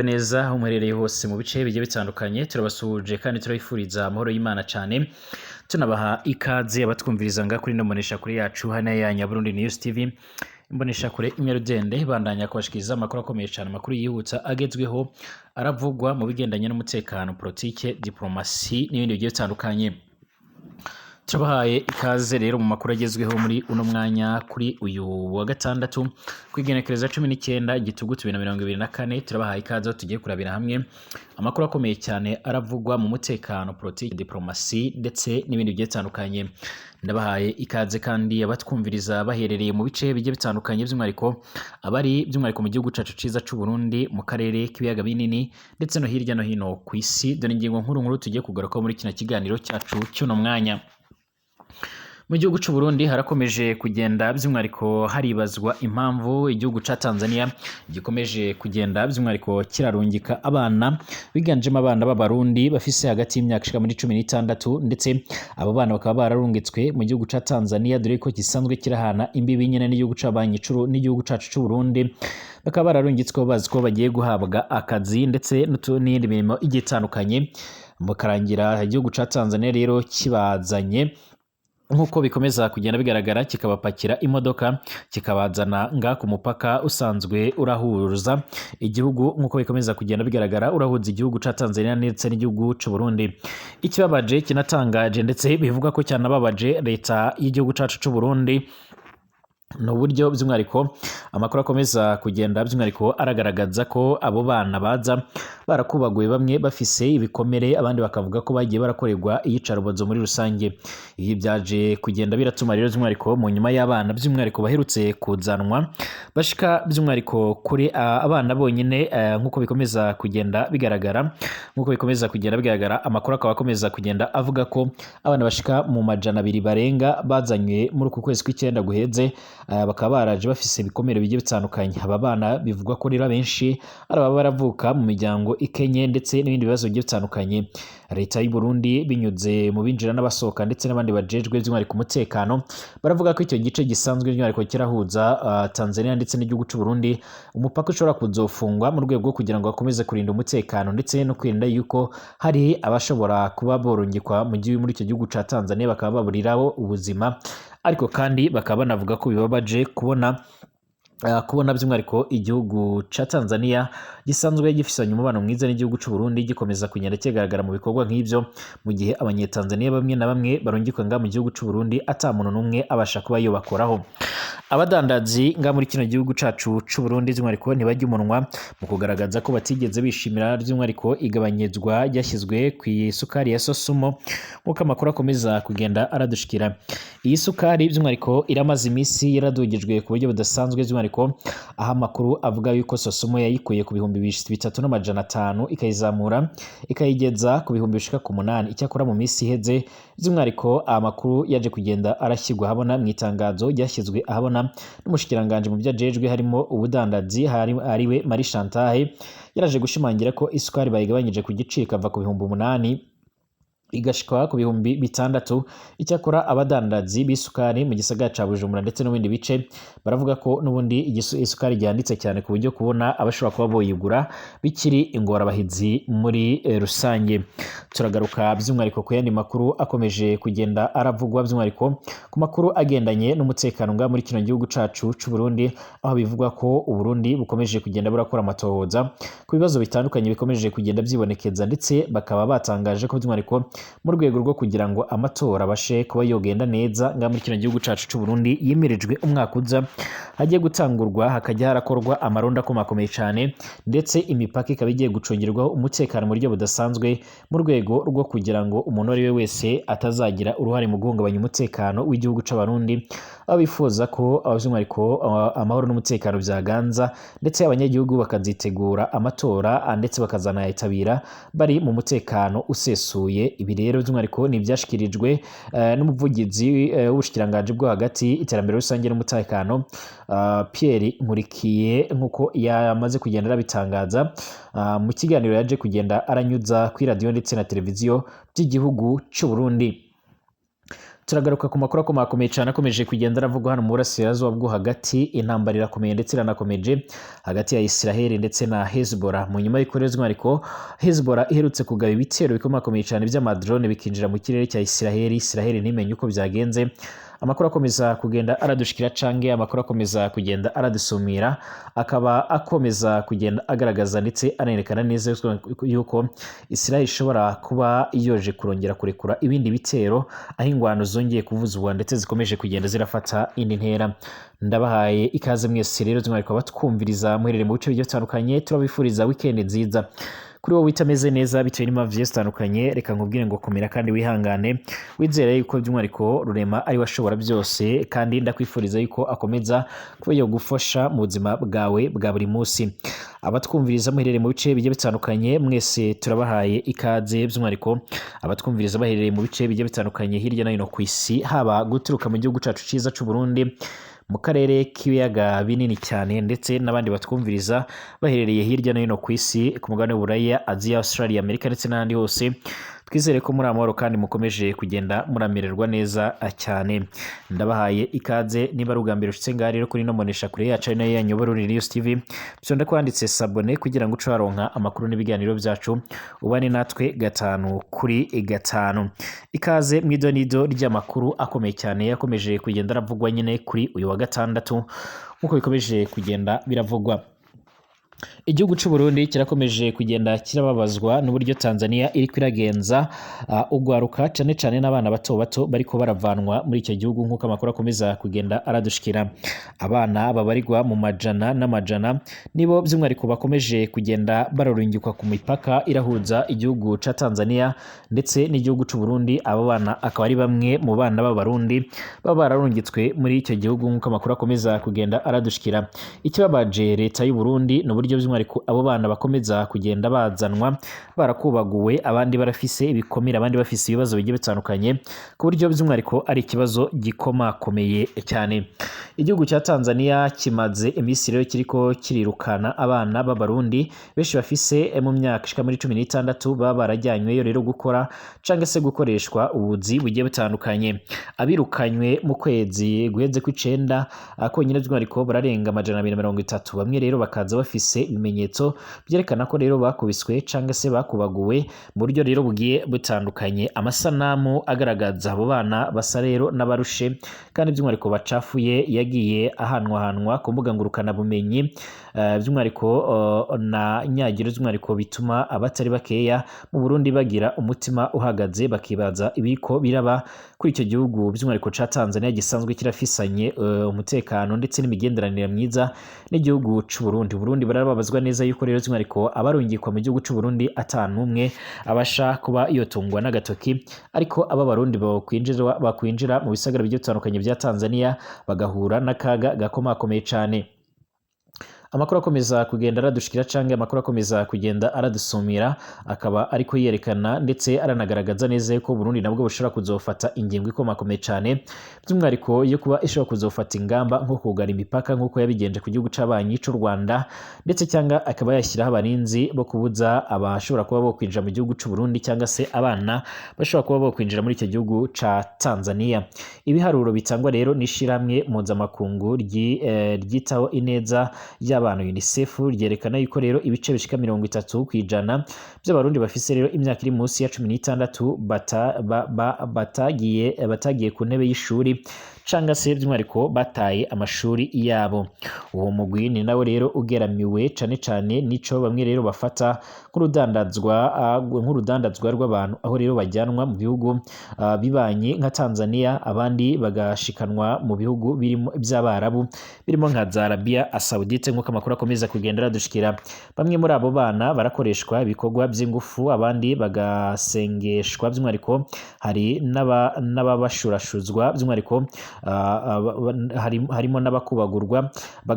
Mwiriwe neza aho muherereye hose mu bice bigiye bitandukanye, turabasuhuje kandi turabifuriza amahoro y'Imana cyane. Tunabaha ikaze abatwumviriza nga kuri ino mboneshakure yacu hano ya Nyaburundi News TV. Imboneshakure imwe rudende bandanya kubashikiriza amakuru akomeye cyane, amakuru yihutsa agezweho aravugwa mu bigendanye n'umutekano, politike, diplomasi n'ibindi bigiye bitandukanye. Turabahaye ikaze rero mu makuru agezweho muri uno mwanya kuri uyu wa gatandatu kw'igenekereza 19 Gitugutu 2024. Turabahaye ikaze aho tugiye kurabira hamwe amakuru akomeye cyane aravugwa mu mutekano, politiki, diplomasi ndetse n'ibindi bigiye bitandukanye. Ndabahaye ikaze kandi abatwumviriza baherereye mu bice bigiye bitandukanye, by'umwihariko abari by'umwihariko mu gihugu cacu ciza c'u Burundi, mu karere k'ibiyaga binini ndetse no hirya no hino ku isi. Dore ingingo nkuru nkuru tugiye kugarukaho muri kino kiganiro cyacu cy'uno mwanya. Mu gihugu c'u Burundi harakomeje kugenda by'umwihariko haribazwa impamvu igihugu ca Tanzania gikomeje kugenda by'umwihariko kirarungika abana biganjemo abana b'Abarundi bafise hagati y'imyaka ishika muri 16, ndetse abo bana bakaba bararungitswe mu gihugu ca Tanzania, dore ko gisanzwe kirahana imbibi nyene n'igihugu c'abanyi n'igihugu cacu c'u Burundi. Bakaba bararungitswe bazi ko bagiye guhabwa akazi ndetse n'iyindi mirimo igiye itandukanye, mukarangira igihugu ca Tanzania rero kibazanye nk'uko bikomeza kugenda bigaragara, kikabapakira imodoka kikabazana nga ku mupaka usanzwe urahuza igihugu, nk'uko bikomeza kugenda bigaragara urahuza igihugu ca Tanzania ndetse n'igihugu c'u Burundi. Ikibabaje kinatangaje ndetse bivuga ko cyanababaje leta y'igihugu cacu c'u Burundi ni uburyo by'umwihariko amakuru akomeza kugenda by'umwihariko aragaragaza ko abo bana baza barakubaguye, bamwe bafise ibikomere, abandi bakavuga ko bagiye barakorerwa iyicarubozo muri rusange. Ibi byaje kugenda biratuma rero by'umwihariko mu nyuma y'abana by'umwihariko baherutse kuzanwa bashika by'umwihariko kuri abana bonyine, nk'uko bikomeza kugenda bigaragara, nk'uko bikomeza kugenda bigaragara amakuru akaba akomeza kugenda avuga ko abana bashika mu 200 barenga bazanywe muri uku kwezi kw'icyenda guheze, bakaba baraje bafise ibikomere bigiye bitandukanye. Aba bana bivugwa ko rero abenshi ari ababa baravuka mu miryango ikenye ndetse n'ibindi bibazo bigiye bitandukanye. Leta y'u Burundi binyuze mu binjira n'abasohoka ndetse n'abandi bajejwe by'umwihariko umutekano baravuga ko icyo gice gisanzwe by'umwihariko kirahuza Tanzania ndetse n'igihugu c'u Burundi, umupaka ushobora kuzofungwa mu rwego rwo kugira ngo bakomeze kurinda umutekano ndetse no kwirinda yuko hari abashobora kuba borungikwa mu gihugu muri icyo gihugu ca Tanzania bakaba baburiraho ubuzima. Ariko kandi bakaba banavuga ko bibabaje kubona by'umwihariko igihugu ca Tanzania gisanzwe gifisanye umubano mwiza n'igihugu c'u Burundi gikomeza kugenda kigaragara mu bikorwa nk'ibyo, mu gihe abanyetanzania bamwe na bamwe barungikwa nga mu gihugu c'u Burundi ata muntu n'umwe abasha kuba yobakoraho. Abadandazi nga muri kino gihugu cacu c'u Burundi by'umwihariko ntibajya umunwa mu kugaragaza ko batigeze bishimira by'umwihariko igabanyizwa ryashyizwe ku isukari ya Sosumo, nk'uko amakuru akomeza kugenda aradushikira. Iyi sukari by'umwihariko iramaze iminsi yaradugijwe ku buryo budasanzwe, by'umwihariko aho amakuru avuga yuko Sosumo yayikuye ku 3500 ikayizamura ikayigeza ku bihumbi bishika ku 8. Icyakora mu minsi iheze by'umwihariko amakuru yaje kugenda arashyirwa ahabona mu itangazo ryashyizwe ahabona n'umushikiranganji mu byo ajejwe harimo ubudandazi ariwe Marie Chantal, yaraje gushimangira ko isukari bayigabanyije ku giciro ikava ku 8000 igashika ku 6000. Icyakora abadandazi b'isukari mu gisagara ca Bujumbura ndetse no mu bindi bice baravuga ko n'ubundi isukari ryanditse cyane ku buryo kubona abashobora kuba boyigura bikiri ingorabahizi muri rusange. Turagaruka by'umwihariko ku yandi makuru akomeje kugenda aravugwa, by'umwihariko ku makuru agendanye n'umutekano nga muri kino gihugu cacu c'u Burundi, aho bivugwa ko u Burundi bukomeje kugenda burakora amatohoza ku bibazo bitandukanye bikomeje kugenda byibonekeza, ndetse bakaba batangaje ko by'umwihariko mu rwego rwo kugira ngo amatora abashe kuba yogenda neza nga muri kino gihugu cacu c'u Burundi yimirijwe umwaka uza, hagiye gutangurwa hakajya harakorwa amaronda akomakomeye cyane, ndetse imipaka ikaba igiye gucungirwaho umutekano mu buryo budasanzwe mu rwego rwo kugira ngo umuntu uwo ari we wese atazagira uruhare mu guhungabanya umutekano w'igihugu c'Abarundi, aho bifuza ko by'umwihariko amahoro n'umutekano byaganza ndetse abanyagihugu bakazitegura amatora ndetse bakazanayitabira bari mu mutekano usesuye. Ibi rero by'umwihariko ni ibyashikirijwe n'umuvugizi w'ubushikiranganji bwo hagati, iterambere rusange n'umutekano, Pierre Nkurikiye, nk'uko yamaze kugenda arabitangaza mu kiganiro yaje kugenda aranyuza kuri radiyo ndetse na televiziyo by'igihugu c'u Burundi. Turagaruka ku makuru akomakomeye cyane akomeje kugenda aravugwa hano mu burasirazuba bwo hagati. Intambara irakomeye ndetse iranakomeje hagati ya Israel ndetse na Hezbollah. Mu nyuma y'uko rero by'umwihariko Hezbollah iherutse kugaba ibitero bikomakomeye cyane by'amadrone bikinjira mu kirere cya Israel, Israel ntimenye uko byagenze. Amakuru akomeza kugenda aradushikira cange amakuru akomeza kugenda aradusumira, akaba akomeza kugenda agaragaza ndetse anerekana neza yuko Israel ishobora kuba yoje kurongera kurekura ibindi bitero, aho ingwano zongeye kuvuzwa ndetse zikomeje kugenda zirafata indi ntera. Ndabahaye ikaze mwese rero by'umwihariko abatwumviriza muherereye mu bice bigiye bitandukanye, turabifuriza weekend nziza. Kuri wowe utameze neza bitewe n'impamvu zigiye zitandukanye, reka nkubwire ngo komera kandi wihangane, wizere yuko by'umwihariko Rurema ari we ashobora byose, kandi ndakwifuriza yuko akomeza kuba yagufasha mu buzima bwawe bwa buri munsi. Abatwumviriza muherereye mu bice bigiye bitandukanye mwese turabahaye ikaze, by'umwihariko abatwumviriza baherereye mu bice bigiye bitandukanye hirya no hino ku isi, haba guturuka mu gihugu cyacu cyiza cy'u Burundi, mu karere k'ibiyaga binini cyane, ndetse n'abandi batwumviriza baherereye hirya no hino ku isi, ku mugabane w'Uburaya, Aziya, Australia, Amerika ndetse n'ahandi hose. Twizere ko muri amahoro kandi mukomeje kugenda muramererwa neza cyane. Ndabahaye ikaze. Niba ari ubwa mbere ushitse ngaha rero kuri ino mbonesha kure yacu ari nayo yanyu Burundi News TV, byonda kwanditse s'abonner kugira ngo uce waronka amakuru n'ibiganiro byacu, ubane natwe gatanu kuri gatanu. Ikaze mu idonido ry'amakuru akomeye cyane yakomeje kugenda aravugwa nyine kuri uyu wa gatandatu, nk'uko bikomeje kugenda biravugwa. Igihugu cy'u Burundi kirakomeje kugenda kirababazwa n'uburyo Tanzania iriko iragenza ugwaruka, cane cane n'abana bato bato bariko baravanwa muri icyo gihugu, nk'uko amakuru akomeza kugenda aradushikira. Abana babarirwa mu majana n'amajana nibo by'umwihariko bakomeje kugenda bararungikwa ku mipaka irahuza igihugu ca Tanzania ndetse n'igihugu cy'u Burundi. Abo bana akaba ari bamwe mu bana b'Abarundi baba bararungitswe muri icyo gihugu, nk'uko amakuru akomeza kugenda aradushikira. Ikibabaje leta y'u Burundi ni uburyo by'umwihariko abo bana bakomeza kugenda bazanwa barakubaguwe, abandi barafise ibikomere, abandi bafise ibibazo bigiye bitandukanye, ku buryo by'umwihariko ari ikibazo gikomakomeye cyane. Igihugu cya Tanzania kimaze iminsi rero kiriko kirirukana abana b'Abarundi benshi bafise mu myaka ishika muri 16, baba barajyanyweyo rero gukora canke se gukoreshwa ubuzi bugiye butandukanye. Abirukanywe mu kwezi guheze kw'icenda konyine by'umwihariko bararenga 230. Bamwe rero bakaza bafise ibimenyetso byerekana ko rero bakubiswe canke se bakubaguwe mu buryo rero bugiye butandukanye. Amasanamu agaragaza abo bana basa rero n'abarushe kandi by'umwihariko bacafuye yagiye ahanwahanwa ku mbuga ngurukanabumenyi, by'umwihariko na nyagiro, by'umwihariko bituma abatari bakeya mu Burundi bagira umutima uhagaze, bakibaza ibiko biraba kuri icyo gihugu by'umwihariko ca Tanzania gisanzwe kirafisanye umutekano ndetse n'imigenderanire myiza n'igihugu c'u Burundi. Burundi barababazwa neza yuko rero by'umwihariko abarungikwa mu gihugu c'u Burundi atanumwe abasha kuba yotungwa n'agatoki, ariko aba Barundi bakwinjira mu bisagara bigiye bitandukanye bya Tanzania bagahura n'akaga gakomakomeye cane. Amakuru akomeza kugenda aradushikira canke amakuru akomeza kugenda aradusumira akaba ariko yerekana ndetse aranagaragaza neza yuko Burundi nabwo bushobora kuzofata ingingo ikomakomeye cane, by'umwihariko yo kuba ishobora kuzofata ingamba nko kugara imipaka nk'uko yabigenje ku gihugu c'abanyi c'u Rwanda, ndetse cyangwa akaba yashyiraho abarinzi bo kubuza abashobora kuba bokwinjira mu gihugu c'u Burundi cyangwa se abana bashobora kuba bokwinjira muri icyo gihugu ca Tanzania. Ibiharuro bitangwa rero n'ishirahamwe mpuzamakungu ryitaho ineza y'abana UNICEF ryerekana yuko rero ibice bishika 30% by'Abarundi bafise rero imyaka iri munsi ya 16 batagiye ku ntebe y'ishuri canga se by'umwihariko bataye amashuri yabo. Uwo mugwi ni nawe rero ugeramiwe cane cane nico bamwe rero bafata nk'urudandazwa rw'abantu, aho rero bajyanwa mu bihugu bibanye nka Tanzania, abandi bagashikanwa mu bihugu birimo by'Abarabu birimo nka za Arabia Saudite, nk'uko amakuru akomeza kugenda aradushikira. Bamwe muri abo bana barakoreshwa ibikorwa by'ingufu, abandi bagasengeshwa, by'umwihariko hari n'ababashurashuzwa, by'umwihariko harimo n'abakubagurwa.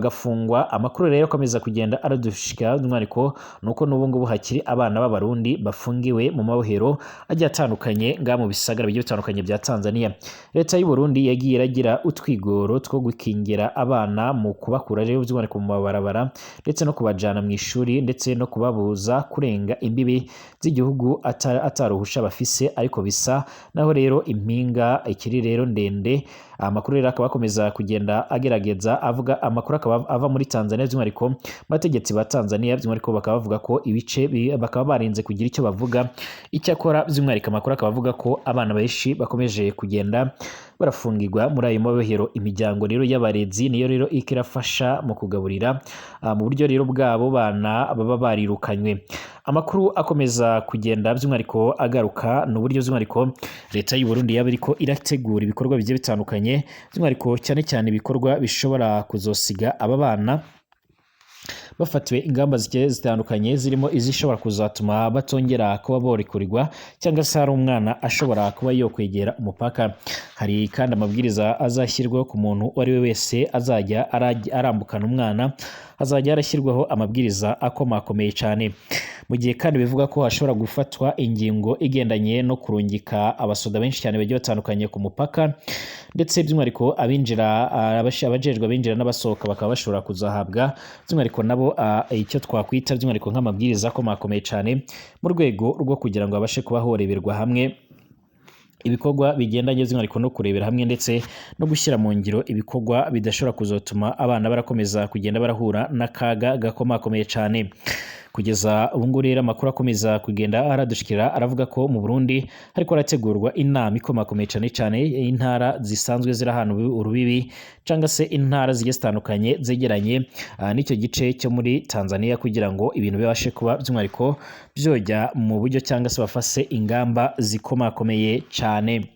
Bagafungwa. Amakuru rero akomeza kugenda aradushika by'umwihariko nuko n'ubu ngubu hakiri abana b'Abarundi bafungiwe mu mabohero agiye atandukanye ngaha mu bisagara bigiye bitandukanye bya Tanzania. Leta y'u Burundi yagiye iragira utwigoro two gukingira abana mu kubakura rero by'umwihariko mu mabarabara, ndetse no kubajana mu ishuri, ndetse no kubabuza kurenga imbibi z'igihugu ataruhusha bafise, ariko bisa naho rero impinga ikiri rero ndende. Amakuru rero akaba akomeza kugenda agerageza avuga, amakuru akaba ava muri Tanzania, by'umwihariko abategetsi ba Tanzania by'umwihariko bakaba bavuga ko ibice bakaba barinze kugira icyo bavuga. Icyakora by'umwihariko amakuru akaba avuga ko abana benshi bakomeje kugenda barafungirwa muri ayo mabohero. Imiryango rero y'abarezi niyo rero iriko irafasha mu kugaburira mu buryo rero bwabo bana baba barirukanywe. Amakuru akomeza kugenda by'umwihariko agaruka ni uburyo by'umwihariko leta y'u Burundi yaba iriko irategura ibikorwa bigiye bitandukanye, by'umwihariko cyane cyane ibikorwa bishobora kuzosiga aba bana bafatiwe ingamba zigiye zitandukanye, zirimo izishobora kuzatuma batongera kuba borekurirwa cyangwa se hari umwana ashobora kuba yokwegera umupaka. Hari kandi amabwiriza azashyirwaho ku muntu uwo ari we wese azajya arambukana umwana, hazajya harashyirwaho amabwiriza akomakomeye cyane. Mu gihe kandi bivuga ko hashobora gufatwa ingingo igendanye no kurungika abasoda benshi cyane bagiye batandukanye ku mupaka, ndetse by'umwihariko abinjira, abajejwe abinjira n'abasohoka bakaba bashobora kuzahabwa by'umwihariko nabo icyo twakwita by'umwihariko nk'amabwiriza akomakomeye cyane, mu rwego rwo kugira ngo babashe kuba horeberwa hamwe ibikorwa bigendanye by'umwihariko no kurebera hamwe ndetse no gushyira mu ngiro ibikorwa bidashobora kuzotuma abana barakomeza kugenda barahura n'akaga gakomakomeye cyane. Kugeza ubu ngubu rero amakuru akomeza kugenda aradushikira aravuga ko mu Burundi hariko harategurwa inama ikomakomeye cyane cyane intara zisanzwe ziri ahantu urubibi cyangwa se intara zigiye zitandukanye zegeranye n'icyo gice cyo muri Tanzania, kugira ngo ibintu bibashe kuba by'umwihariko byojya mu buryo cyangwa se bafase ingamba zikomakomeye cyane.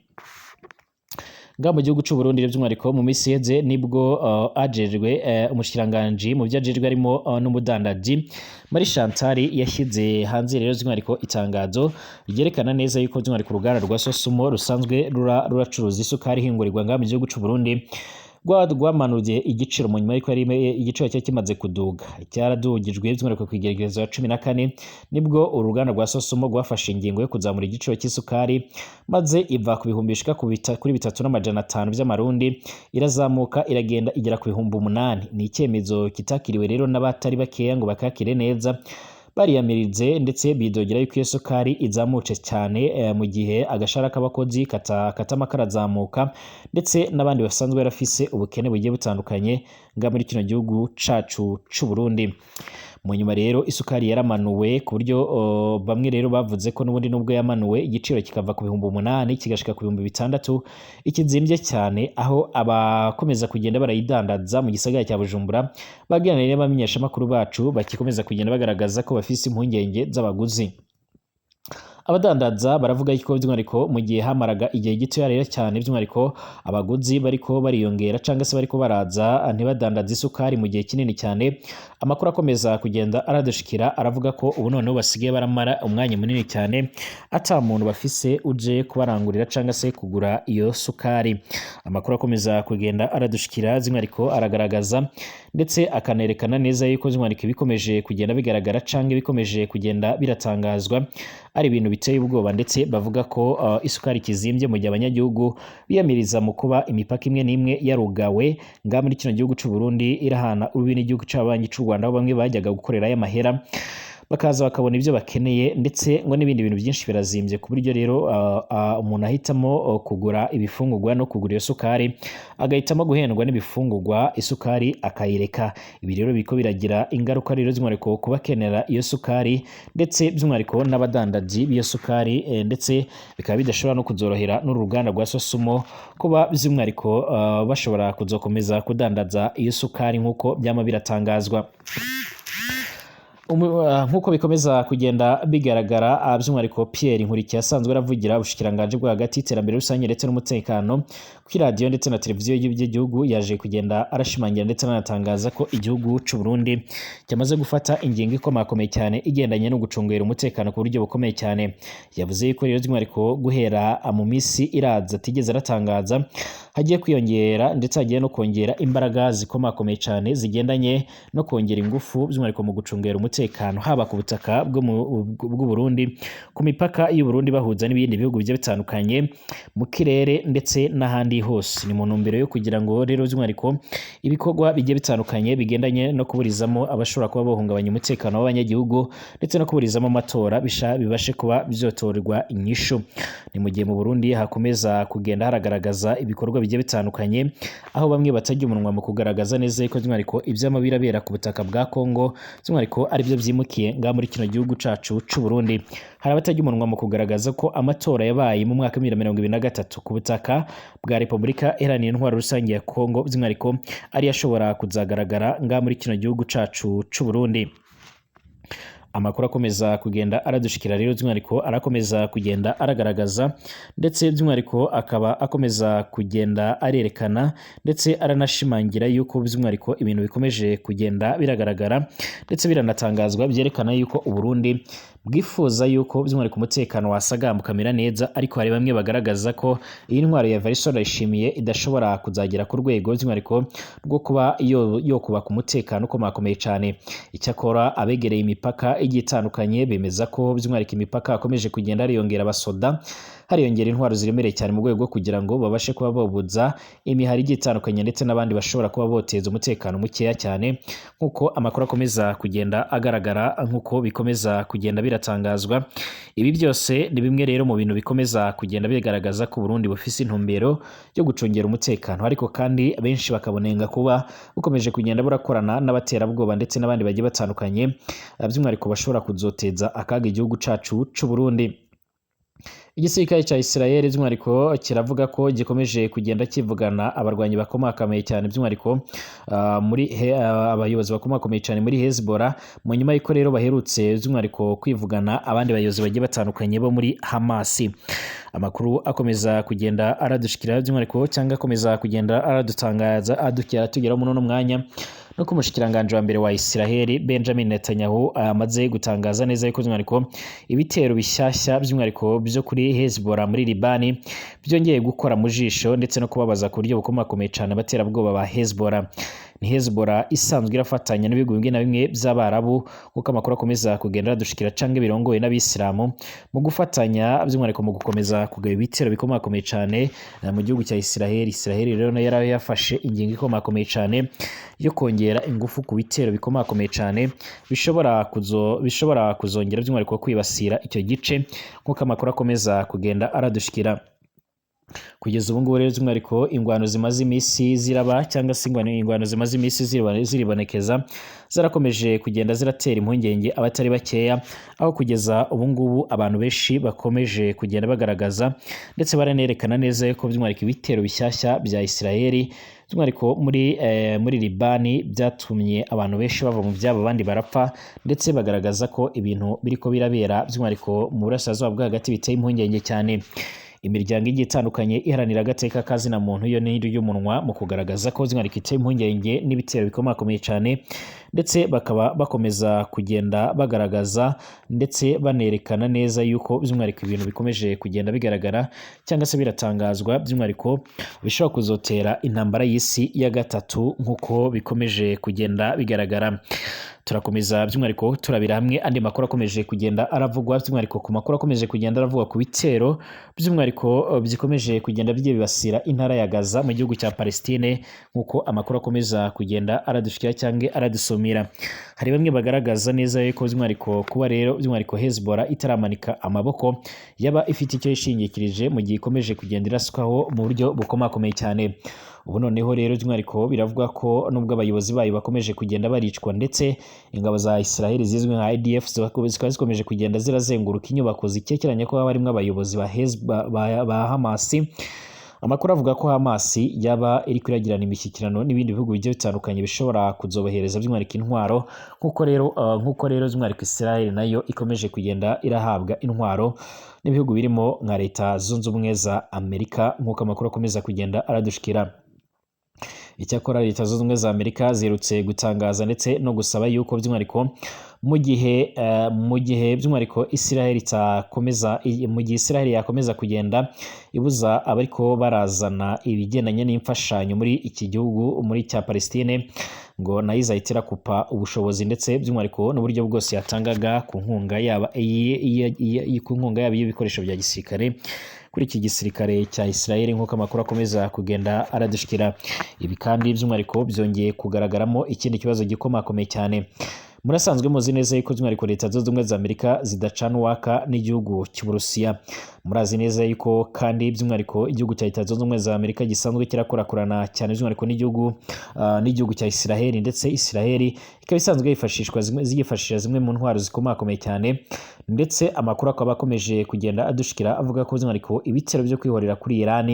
Ngaha mu gihugu c'u Burundi rero by'umwihariko mu minsi iheze nibwo ajejwe umushikiranganji mu byo ajejwe harimo n'umudandaji Marie Chantal yashyize hanze rero by'umwihariko itangazo ryerekana neza yuko by'umwihariko uruganda rwa Sosumo rusanzwe ruracuruza isukari ihingurirwa ngaha mu gihugu c'u Burundi rwamanuye igiciro mu nyuma y'uko yari igiciro cyari kimaze kuduga, cyaradugijwe by'umwihariko ku igerekezo ya 14, nibwo uruganda rwa Sosumo rwafashe ingingo yo kuzamura igiciro cy'isukari, maze iva ku bihumbi bishika kuri 3,500 by'amarundi, irazamuka iragenda igera ku 8,000. Ni icyemezo kitakiriwe rero n'abatari bakeya ngo bakakire neza, bariyamirize ndetse bidogera yuko iyo sukari izamutse cyane mu gihe agashara k'abakozi katama karazamuka, ndetse n'abandi basanzwe barafise ubukene bugiye butandukanye nga muri kino gihugu cacu c'u Burundi. Mu nyuma rero isukari yaramanuwe ku buryo bamwe rero bavuze ko n'ubundi nubwo yamanuwe igiciro kikava ku 8,000 kigashika ku 6,000, ikizimbye cyane, aho abakomeza kugenda barayidandaza mu gisagara cya Bujumbura baganiriye n'abamenyeshamakuru bacu bakikomeza kugenda bagaragaza ko bafise impungenge z'abaguzi. Abadandaza baravuga yuko by'umwihariko mu gihe hamaraga igihe gito rero cyane by'umwihariko abaguzi bariko bariyongera cyangwa se bariko baraza ntibadandaza isukari mu gihe kinini cyane. Amakuru akomeza kugenda aradushikira aravuga ko ubu noneho basigaye baramara umwanya munini cyane ata muntu bafise uje kubarangurira cyangwa se kugura iyo sukari. Amakuru akomeza kugenda aradushikira by'umwihariko aragaragaza ndetse akanerekana neza yuko by'umwihariko bikomeje kugenda bigaragara cyangwa bikomeje kugenda biratangazwa ari ibintu biteye ubwoba, ndetse bavuga ko isukari kizimbye mu gihe abanyagihugu biyamiriza mu kuba imipaka imwe n'imwe yarugawe ngaha muri kino gihugu c'u Burundi irahana urubi n'igihugu c'abanyi c'u Rwanda, aho bamwe bajyaga gukorera y'amahera bakaza bakabona ibyo bakeneye, ndetse ngo n'ibindi bintu byinshi birazimbye ku buryo rero umuntu ahitamo kugura ibifungurwa no kugura iyo sukari, agahitamo guhendwa n'ibifungurwa isukari akayireka. Ibi rero biko biragira ingaruka rero by'umwihariko ku bakenera iyo sukari, ndetse by'umwihariko n'abadandaji b'iyo sukari, ndetse bikaba bidashobora no kuzorohera n'uruganda rwa Sosumo kuba by'umwihariko bashobora kuzokomeza kudandaza iyo sukari nk'uko byama biratangazwa. Nk'uko bikomeza kugenda bigaragara, by'umwihariko Pierre Nkurikiye asanzwe aravugira ubushikiranganji bwo hagati, iterambere rusange ndetse n'umutekano kuri radiyo ndetse na televiziyo y'igihugu, yaje kugenda arashimangira ndetse anatangaza ko igihugu c'u Burundi cyamaze gufata ingingo ikomakomeye cyane igendanye no gucungera umutekano ku buryo bukomeye cyane. Yavuze yuko rero by'umwihariko guhera mu minsi iraza atigeze aratangaza hagiye kwiyongera ndetse hagiye no kongera imbaraga zikomakomeye cyane zigendanye no kongera ingufu by'umwihariko mu gucungera umutekano, haba ku butaka bw'u Burundi, ku mipaka y'u Burundi bahuza n'ibindi bihugu bigiye bitandukanye, mu kirere ndetse n'ahandi hose. Ni mu ntumbero yo kugira ngo rero by'umwihariko ibikorwa bigiye bitandukanye bigendanye no kuburizamo abashobora kuba bahungabanya umutekano w'abanyagihugu ndetse no kuburizamo amatora bibashe kuba byotorerwa inyishu. Ni mu gihe mu Burundi hakomeza kugenda haragaragaza ibikorwa bigiye bitandukanye, aho bamwe batajya umunwa mu kugaragaza neza yuko by'umwihariko ivyama birabera ku butaka bwa Kongo by'umwihariko aribyo vyimukiye ngaha muri kino gihugu cacu c'u Burundi. Hari abatajya umunwa mu kugaragaza ko amatora yabaye mu mwaka wa 2023 ku butaka bwa Repubulika Iharanira Intwaro Rusange ya Kongo by'umwihariko ariyo ashobora kuzagaragara ngaha muri kino gihugu cacu c'u Burundi. Amakuru akomeza kugenda aradushikira rero by'umwihariko arakomeza kugenda aragaragaza ndetse by'umwihariko akaba akomeza kugenda arerekana ndetse aranashimangira yuko by'umwihariko ibintu bikomeje kugenda biragaragara ndetse biranatangazwa, byerekana yuko Uburundi bwifuza yuko by'umwihariko umutekano wasagamba ukamera neza. Ariko hari bamwe bagaragaza ko iyi ntwaro ya Evariste Ndayishimiye idashobora kuzagera ku rwego by'umwihariko rwo kuba yo kubaka umutekano ukomakomeye cyane. Icyakora abegereye imipaka igiye itandukanye bemeza ko by'umwihariko imipaka hakomeje kugenda hariyongera abasoda, hariyongera intwaro ziremereye cyane mu rwego rwo kugira ngo babashe kuba babuza imihari igiye itandukanye ndetse n'abandi bashobora kuba boteza umutekano mukeya cyane, nk'uko amakuru akomeza kugenda agaragara, nk'uko bikomeza kugenda biratangazwa. Ibi byose ni bimwe rero mu bintu bikomeza kugenda bigaragaza ko Burundi bufise intumbero yo gucungera umutekano, ariko kandi benshi bakabonenga kuba bukomeje kugenda burakorana n'abaterabwoba ndetse n'abandi bagiye batandukanye, by'umwihariko bashobora kuzoteza akaga igihugu cacu c'u Burundi. Igisirikare ca Israel by'umwihariko kiravuga ko gikomeje kugenda kivugana abarwanyi bakomakomeye cyane by'umwihariko muri abayobozi bakomakomeye cyane muri Hezbollah, mu nyuma y'uko rero baherutse by'umwihariko kwivugana abandi bayobozi bagiye batandukanye bo muri Hamas. Amakuru akomeza kugenda aradushikira by'umwihariko cyangwa akomeza kugenda aradutangaza adukira tugera muri uno mwanya nuko umushikiranganji wa mbere wa Israel Benjamin Netanyahu amaze gutangaza neza yuko by'umwihariko ibitero bishyashya by'umwihariko byo kuri Hezbollah muri Libani byongeye gukora mu jisho ndetse no kubabaza ku buryo bukomakomeye cyane abaterabwoba ba Hezbollah. Ni Hezbollah isanzwe irafatanya n'ibihugu bimwe na bimwe by'Abarabu, nk'uko amakuru akomeza kugenda aradushikira, canke birongowe n'Abisilamu mu gufatanya by'umwihariko mu gukomeza kugaba ibitero bikomakomeye cyane mu gihugu cya Israel. Israel rero nayo yari yafashe ingingo ikomakomeye cyane yo kongera ingufu ku bitero bikomakomeye cyane bishobora kuzongera by'umwihariko kwibasira icyo gice, nk'uko amakuru akomeza kugenda aradushikira. Kugeza ubu ngubu rero by'umwihariko ingwano zimaze iminsi ziraba cyangwa se ingwano zimaze iminsi ziribonekeza zarakomeje kugenda ziratera impungenge abatari bakeya, aho kugeza ubu ngubu abantu benshi bakomeje kugenda bagaragaza ndetse baranerekana neza ko by'umwihariko ibitero bishyashya bya Israel by'umwihariko muri Libani byatumye abantu benshi bava mu byabo abandi barapfa, ndetse bagaragaza ko ibintu biriko birabera by'umwihariko mu burasirazuba bwo hagati biteye impungenge cyane. Imiryango igiye itandukanye iharanira agateka ka zina muntu yo n'indi y'umunwa mu kugaragaza ko by'umwihariko iteye impungenge n'ibitero bikomakomeye cyane, ndetse bakaba bakomeza kugenda bagaragaza ndetse banerekana neza yuko by'umwihariko ibintu bikomeje kugenda bigaragara cyangwa se biratangazwa by'umwihariko bishobora kuzotera intambara y'isi ya gatatu, nk'uko bikomeje kugenda bigaragara. Turakomeza by'umwihariko turabira hamwe andi makuru akomeje kugenda aravugwa, by'umwihariko ku makuru akomeje kugenda aravugwa ku bitero by'umwihariko bikomeje kugenda byibasira intara ya Gaza mu gihugu cya Palestine, nk'uko amakuru akomeza kugenda aradushikira cyangwa aradusumira. Hari bamwe bagaragaza neza yuko by'umwihariko kuba rero by'umwihariko Hezbollah itaramanika amaboko yaba ifite icyo yishingikirije mu gihe ikomeje kugenda iraswaho mu buryo bukomakomeye cyane. Ubu noneho rero by'umwihariko biravuga ko nubwo abayobozi bayo bakomeje kugenda baricwa ndetse ingabo za Israel zizwi nka IDF zikaba zikomeje kugenda zirazenguruka inyubako zikekeranye ko haba harimo abayobozi ba Hamas, Amakuru avuga ko Hamas yaba iriko iragirana imishyikirano n'ibindi bihugu bigiye bitandukanye bishobora kuzobohereza by'umwihariko intwaro, nk'uko rero by'umwihariko Israel nayo ikomeje kugenda irahabwa intwaro n'ibihugu birimo nka Leta Zunze Ubumwe za Amerika, nk'uko amakuru akomeza kugenda aradushikira. Icyakora Leta Zunze Ubumwe za Amerika ziherutse gutangaza ndetse no gusaba yuko by'umwihariko mu gihe by'umwihariko Israel itakomeza, mu gihe Israel yakomeza kugenda ibuza abariko barazana ibigendanye n'imfashanyo muri iki gihugu muri cya Palestine, ngo nayo izahita irakupa ubushobozi ndetse by'umwihariko n'uburyo bwose yatangaga ku nkunga yaba y'ibikoresho bya gisirikare kuri iki gisirikare cya Israel, nk'uko amakuru akomeza kugenda aradushikira. Ibi kandi by'umwihariko byongeye kugaragaramo ikindi kibazo gikomakomeye cyane. Murasanzwe muzi neza yuko by'umwihariko Leta Zunze Ubumwe za Amerika zidacana uwaka n'igihugu cy'Uburusiya. Murazi neza yuko kandi by'umwihariko igihugu cya Leta Zunze Ubumwe za Amerika gisanzwe kirakorakorana cyane by'umwihariko n'igihugu cya Israel, ndetse Israel ikaba isanzwe yifashishwa zimwe ziyifashisha zimwe mu ntwaro zikomakomeye cyane. Ndetse amakuru akaba akomeje kugenda adushikira avuga ko by'umwihariko ibitero byo kwihorera kuri Iran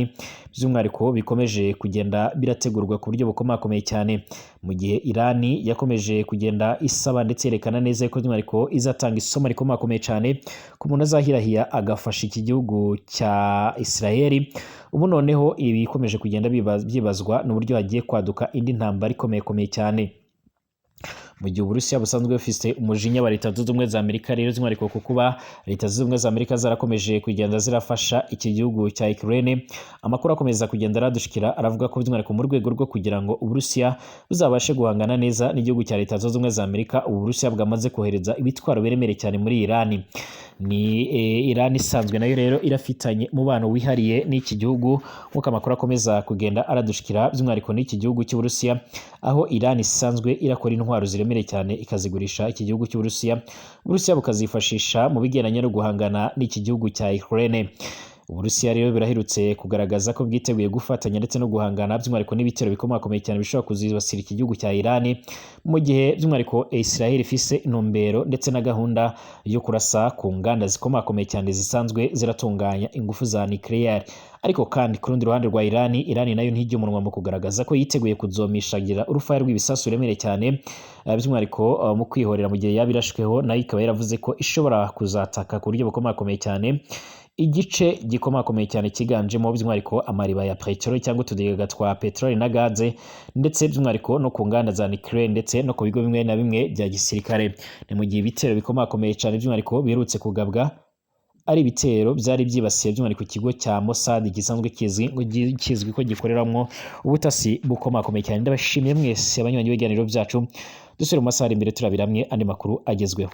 by'umwihariko bikomeje kugenda birategurwa ku buryo bukomakomeye cyane, mu gihe Iran yakomeje kugenda isaba ndetse yerekana neza ko by'umwihariko izatanga isomo rikomakomeye cyane ku muntu azahirahira agafasha iki gihugu cya Israel. Ubu noneho ibi bikomeje kugenda byibazwa n'uburyo hagiye kwaduka indi ntambara ikomeye komeye cyane, mu gihe Uburusiya busanzwe bufise umujinya wa Leta Zunze Ubumwe za Amerika rero by'umwihariko ku kuba Leta Zunze Ubumwe za Amerika zarakomeje kugenda zirafasha iki gihugu cya Ukraine. Amakuru akomeza kugenda aradushikira aravuga ko by'umwihariko mu rwego rwo kugira ngo Uburusiya buzabashe guhangana neza n'igihugu cya Leta Zunze Ubumwe za Amerika, ubu Burusiya bwamaze kohereza ibitwaro biremereye cyane muri Iran. Ni Iran isanzwe nayo rero irafitanye umubano wihariye n'iki gihugu, nk'uko amakuru akomeza kugenda aradushikira, by'umwihariko n'iki gihugu cy'Uburusiya, aho Iran isanzwe irakora intwaro ziremereye cyane ikazigurisha iki gihugu cy'Uburusiya, Uburusiya bukazifashisha mu bigendanye no guhangana n'iki gihugu cya Ukraine. Uburusiya rero biraherutse kugaragaza ko bwiteguye gufatanya ndetse no guhangana by'umwihariko n'ibitero bikomakomeye cyane bishobora kuzibasira iki gihugu cya Iran, mu gihe by'umwihariko Israel ifise intumbero ndetse na gahunda yo kurasa ku nganda zikomakomeye cyane zisanzwe ziratunganya ingufu za nucléaire. Ariko kandi ku rundi ruhande rwa Iran, Iran nayo ntijya umunwa mu kugaragaza ko yiteguye kuzomishagira urufaya rw'ibisasu biremereye cyane by'umwihariko mu kwihorera mu gihe yaba irashweho. Nayo ikaba yaravuze ko ishobora kuzataka ku buryo bukomakomeye cyane igice gikomakomeye cyane cyiganjemo by'umwihariko amariba ya peteroli cyangwa utudega twa peteroli na gaze, ndetse by'umwihariko no ku nganda za nucléaire, ndetse no ku bigo bimwe na bimwe bya gisirikare. Ni mu gihe ibitero bikomakomeye cyane by'umwihariko biherutse kugabwa ari ibitero byari byibasiye by'umwihariko ikigo cya Mossad gisanzwe kizwi ko gikoreramo ubutasi bukomakomeye cyane. Ndabashimiye mwese abanywanyi b'ibiganiro byacu. Dusubire mu masaha ari imbere turabira hamwe andi makuru agezweho.